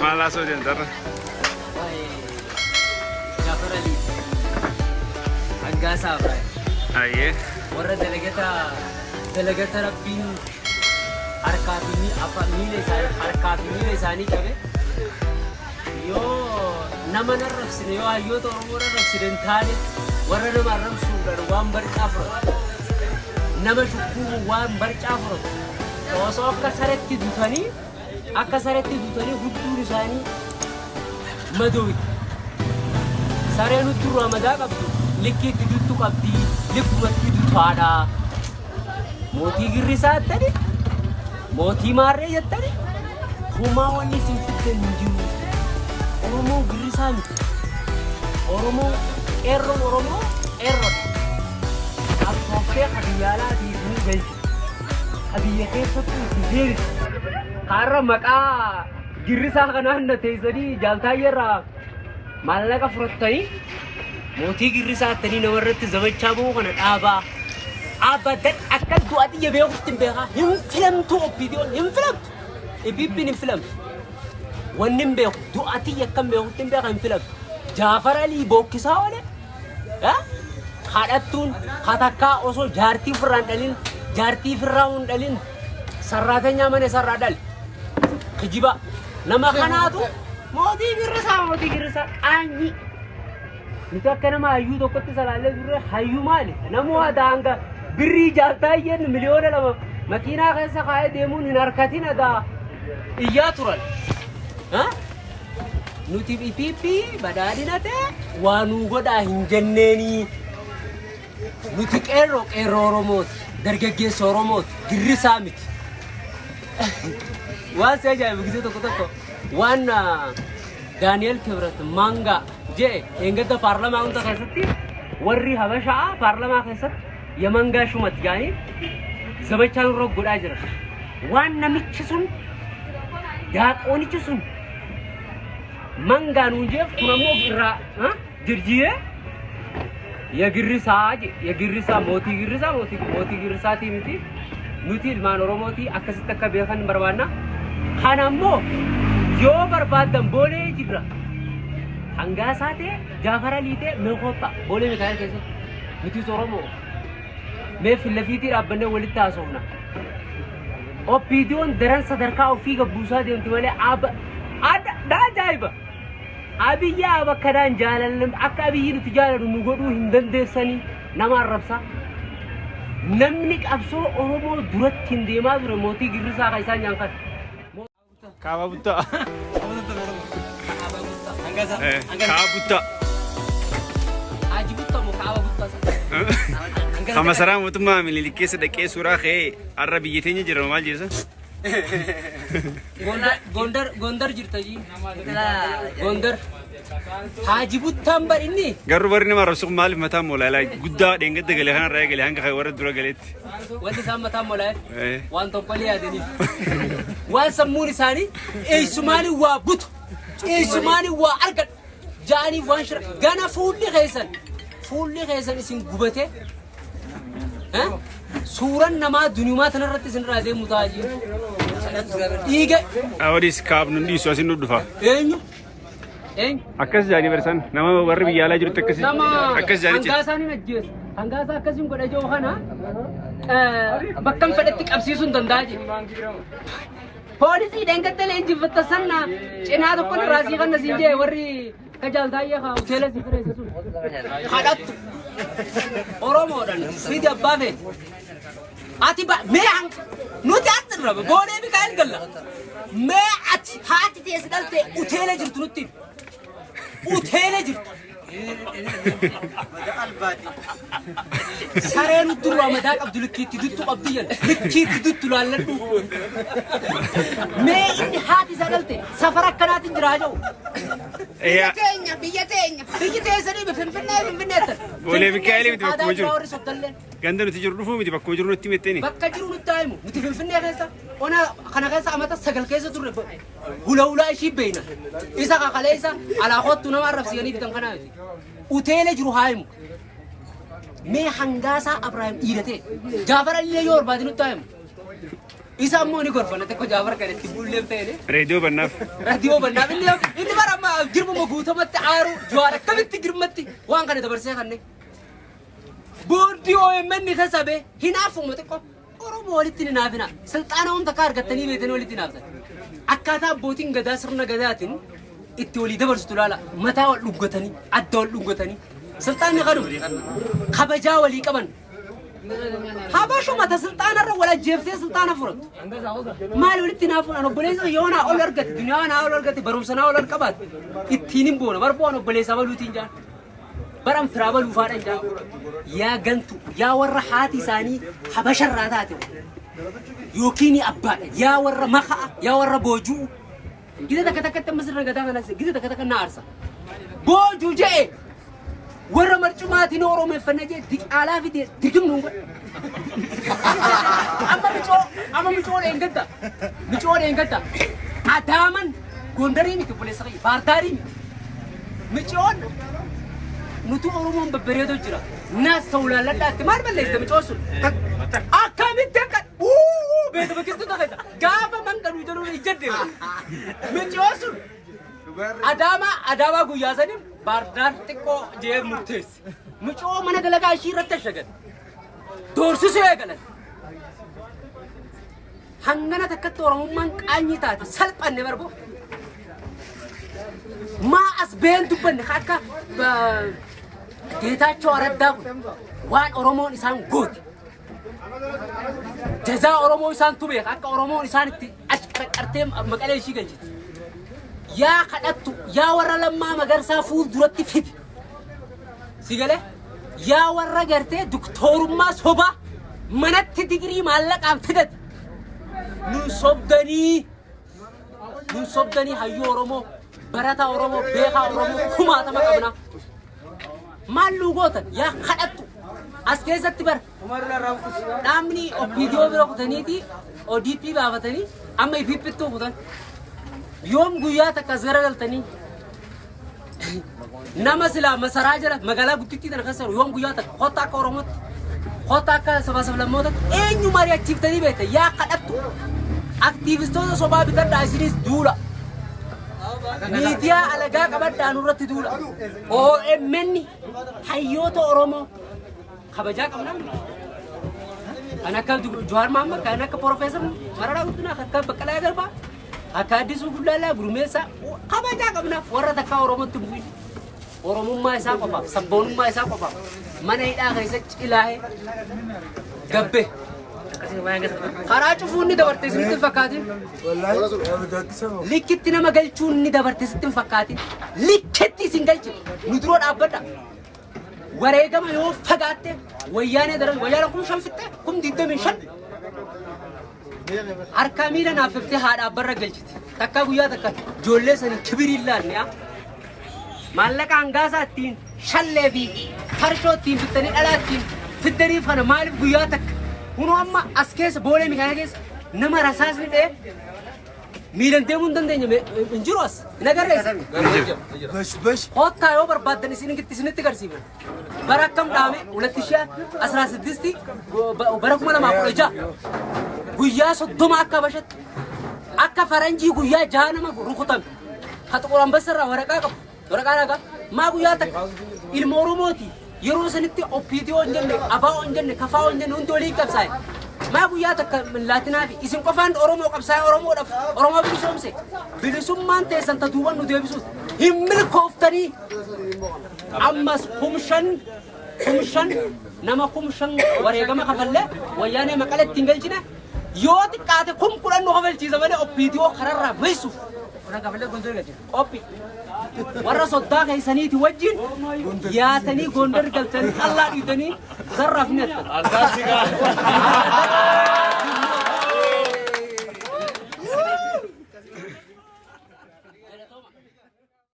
Maal haasoo deemta har'a? Waa'ee Jaafar Alii Hangaasaa Ibraahim Ayyee. warra dalagata dalagata Rabbiin harkaa fi miila isaanii harkaa fi miila isaanii cabe yoo nama narrabsine, yoo hayyoota Oromoo narrabsine hin taane, warra nama arrabsuudhaan waan barcaa fudhatu, nama shukkuumu waan barcaa fudhatu, osoo akka saretti dutanii, akka saretti dutanii hudduun isaanii madooyti. Sareen huddurraa madaa qabdu likkii itti duttu qabdi, likkumatti dutaadha. Mootii girrisaa jettani, mootii maarree jettani, homaa wanni isin fiddan hin jiru. Oromoon girrisaa miti. Oromoon qeerroon Oromoo qeerroodha. Qabsooftee ka biyya alaatii isinii galchite. Ka biyya keessattuu isin deebise. Har'a maqaa girrisaa kanaan na teessanii jaaltaayyeerraa maallaqa fudhattanii mootii girrisaa attanii namarratti zamachaa ba'uu kana dhaabaa. Abadan akka du'a xiyya beekutti hin beekaa. Hin filamtu OPDOn hin filamtu. Ibibbiin hin filamtu. Wanni hin beeku du'a xiyya akka hin beekutti hin beeka hin filamtu. Jaafar Alii bookkisaa oole. Kadhattuun katakkaa osoo jaartii ofirraa hin dhalin, jaartii ofirraa hin dhalin, sarraatanyaa mana isarraa dhale. Kijiba. Nama kanaatu mootii girrisaa, mootii girrisaa qaanyii. Nuti akka nama hayyuu tokkotti salaallee turre. Hayyuu maali? Namuu aadaa hanga birrii jaaltaayyeen 2 miliyoona makiinaa keessa kaa'ee deemuun hin harkatin adaa iyyaa turan. Nuti EPP badhaadhina ta'e waa nuu godhaa hin jenneenii. Nuti qeerroo, qeerroo Oromooti. Dargaggeessa Oromooti. Girrisaa miti. Waan si ajaa'ibu gisee tokko tokko waan Daani'el Kibrat Mangaa jedhe dheengadda paarlamaa hunda keessatti, warri Habashaa paarlamaa keessatti የመንጋ ሹመት jedhanii zamachaa nurra godhaa jiran. Waan namichi sun, daaqoonichi sun mangaa nuun jeef kun ammoo irraa jirjiiree የግሪሳ je የግሪሳ mootii girrisaa, mootii mootii girrisaatii miti. Nuti ilmaan Oromootii akkasitti akka beekan barbaanna. Kana ammoo yoo barbaaddan Boolee jirra. Hangaasaa ta'e, Jaafar Alii ta'e, mee koottaa Boolee Mikaa'el keessatti nutis Oromoo mee fillafiitii dhaabbannee walitti haasofna. OPDOn daran sadarkaa ofii gabbuusaa deemti malee abba adda na ajaa'iba. Abiyyi aba akkanaan jaalallan akka Abiyyi nuti jaalannu nu godhuu hin dandeessanii nama arrabsaa. Namni qabsoo Oromoo duratti hin deemaa ture mootii girrisaa kan isaan nyaan kana. Kaaba buttaa. Kaaba buttaa. Haji buttaa moo kaaba buttaa? Kan masaraa mootummaa Minilik keessa dhaqee suuraa ka'ee har'a biyya teenya jira maal jeessa? Gondar, Gondar jirta jii. Gondar. Haji buttaan bar inni. Garuu barri nama arrabsu kun maaliif mataa moolaalaa guddaa dheengadda galee kanarraa eegale hanga kan warra dura galeetti? Wanti isaan mataan molaa'eef waan tokkolee yaadaniif. Waan sammuun isaanii eessumaanii waa butu, eessumaanii waa argadhu ja'anii waan shira gana fuulli keessan isin gubatee suuraan namaa duniyumaa tanarratti isin irraa deemu ta'a jiru. Dhiiga Awwadis kaabnu hin dhiisu, asin nu dhufa. Eenyu? Eenyu? Akkas jaanii barsan nama warri biyya alaa jirutti akkas Nama akkas jaanii hangaa isaanii ajjeesu. Hangaa isaa akkasiin godha jiru kana bakkan fedhetti qabsiisuu hin danda'a jedhe. Poolisii dheengadda leenjifatta sanna cinaa tokko irraa sii kanna siin jee warri kajaaltaayyee haa hoteela si kireesse sun. Kadhattu. Oromoodhaan fidi abbaa feeti. Ati ba mee hanga nuti as irra Boolee Mikaa'el galla. Mee ati haati teessi dhalte uteela jirtu nutti himi. Uteela jirtu. Sareen uddurraa mataa qabdu likkiitti duttu qabdi jedha. Likkiitti duttu laalladhu. Mee inni haati isaa dhalte safara akkanaatiin jiraa jedhu. Biyya teenya, biyya teenya. Biyyi teessanii Finfinnee, Finfinnee jettan. Boolee Mikaa'el miti bakkuma jiru. Warri sottalleen. Ganda nuti jiru dhufuu miti, bakkuma jiru nutti himetteeni. Bakka jiru nutti haa himu. Nuti Finfinnee keessa ona kana keessa amata 9 keessa turre, hula hulaa ishii beeyna. Isa kakalee isa alaa kottu nama arrabsiyanii bitan kanaa miti. Uteele jiru haa himu. Mee hangaasaa Abrahaam dhiira ta'e. Jaafar Alillee yoo barbaade nutti haa himu. Isa ammoo ni gorfana xiqqoo Jaafar kan itti buulleen feene. Reediyoo bannaaf. Raadiyoo bannaaf inni bara amma girmuma guutamatti aaru Jawaar akkamitti girmatti waan kana dabarsee kanne. Boordii OMN keessa bee hinaafuma xiqqoo Oromoo walitti hin hinaafina. Silxaana wanta akka argattanii beetanii walitti hinaaftan. Akkaataa abbootiin gadaa sirna gadaatiin itti walii dabarsitu ilaala. Mataa wal dhungatanii, adda wal dhungatanii. Silxaanni kanuma kabajaa walii qaban. Habashuma ta silxaanarra wal ajjeeftee silxaana fudhattu. Maal walitti hinaafuun an obboleessa yoo naa ol argate duniyaa naa ol argate barumsa naa ol qabaate ittiin hin boona barboo an obboleessa baluutiin jaan. Baran firaa baluu faadhan jaan. Yaa gantu yaa warra haati isaanii habasharraa taate yookiin abbaadha yaa warra maka'a yaa warra boojuu. Gita takka takkatti amma sirna gadaa kanas gita takka takka na aarsa. Boojuu je'e warra marcumaatiin oromeeffanna jee diqaalaa fide dirgim nuun godhe. Amma micoo amma micoo dheengadda micoo dheengadda Adaaman Gondarii miti obboleessa kiyya Baardaarii miti. Micoon nuti Oromoon babbareedoo jira. Naas ta'u laalladhaatti maal balleessite micoon sun? Akkamitti akka uuu beekama bakkistu ta'eessa gaafa manqaluu jedhuun ijja deema. Micoon sun Adaamaa Adaamaa guyyaa saniin Baardaar xiqqoo jee murteesse. Micoo mana dalagaa ishii irratti ashagan. Doorsisuu eegalan. Hangana takkatti Oromummaan qaanyii taate salphanne barboo. Maa as been dubbanne ka akka Geetaachoo Araddaa kun waan Oromoon isaan goote. Jazaa Oromoo isaan tume akka Oromoon isaan itti achi qarqartee maqalee ishii galchite. Yaa kadhattu yaa warra Lammaa Magarsaa fuul duratti fidi. Si galee yaa warra gartee duktoorummaa sobaa manatti digirii maallaqaan fidate. Nun sobdanii nun sobdanii hayyuu Oromoo barataa Oromoo beekaa Oromoo kumaatama qabna. Maal nuu gootan yaa kadhattu as keessatti bara dhaabni OPDO bira kutaniiti ODP baafatanii amma IPPttuu kutan. Yoom guyyaa takka as garagaltanii nama silaa masaraa jala magaalaa guddittii tana keessa jiru yoom guyyaa takka kottaa akka Oromootti kottaa akka sabaa sablammootatti eenyu mari'achiiftanii beekta yaa kadhattu aktiivistoota sobaa bitadhaa isinis duula. Miidiyaa alagaa qabadhaa nurratti duula. OMN hayyoota Oromoo kabajaa qabna. Kan akka Jawaar Mahaammad, kan akka Profeesar Mararaa Guddinaa, kan akka Baqqalaa Garbaa, akka Addisuu Bullaalaa, Gurmeessaa kabajaa qabnaaf warra takkaa Oromootti hin bu'in. Oromummaa isaa qofaaf, sabboonummaa isaa qofaaf mana hidhaa keessa cilaahee gabbe. Karaa cufuun ni dabarte isinitti hin fakkaatin. Likkitti nama galchuun ni dabarte sitti hin fakkaatin. Likkitti isin galchi. Nu dura dhaabbadha. Wareegama yoo fagaatte wayyaanee daran wayyaana 5000 fixxe 25,000 harkaa miila naaffiftee haadha abbarra galchiti. Takkaa guyyaa takka ijoollee sanii kibirii laalne haa. Maallaqa hangaasaa ittiin shallee fi farshoo ittiin bittanii dhalaa ittiin fiddaniif kana maaliif guyyaa takka kunoo amma as keessa boolee mikaa'ee keessa nama rasaasni dha'ee miilan deemuu hin dandeenye hin jiru as hin agarrees. Kottaa yoo barbaaddan isinitti garsiifna. Bara akkam dhaame hulatti ishee asraa siddisti bara 2016 guyyaa 30 akka bashatti akka faranjii guyyaa jaha nama rukutame. Ka Xuqur Ambassa irraa waraqaa qabu. Waraqaa ragaa. Maa guyyaa takka ilma Oromooti. Yeroo sanitti OPDO hin jenne, ABO hin jenne, KFO hin jenne hundi waliin qabsaa'e. Maa guyyaa takka laatinaa fi isin qofaan Oromoo qabsaa'e Oromoodhaaf Oromoo bilisoomse. Bilisummaan teessan ta duuban nu deebisuus hin milkooftanii. Ammas 5000 nama 5000 wareegama kafallee wayyaanee maqaletti hin galchine yoo xiqqaate 10,000 nu kafalchiisa malee OPDO kararraa maysuuf. Qophi. Warra soddaa keessaniiti wajjin yaatanii Gondar galtanii xallaa dhiitanii zarraaf ni hattan.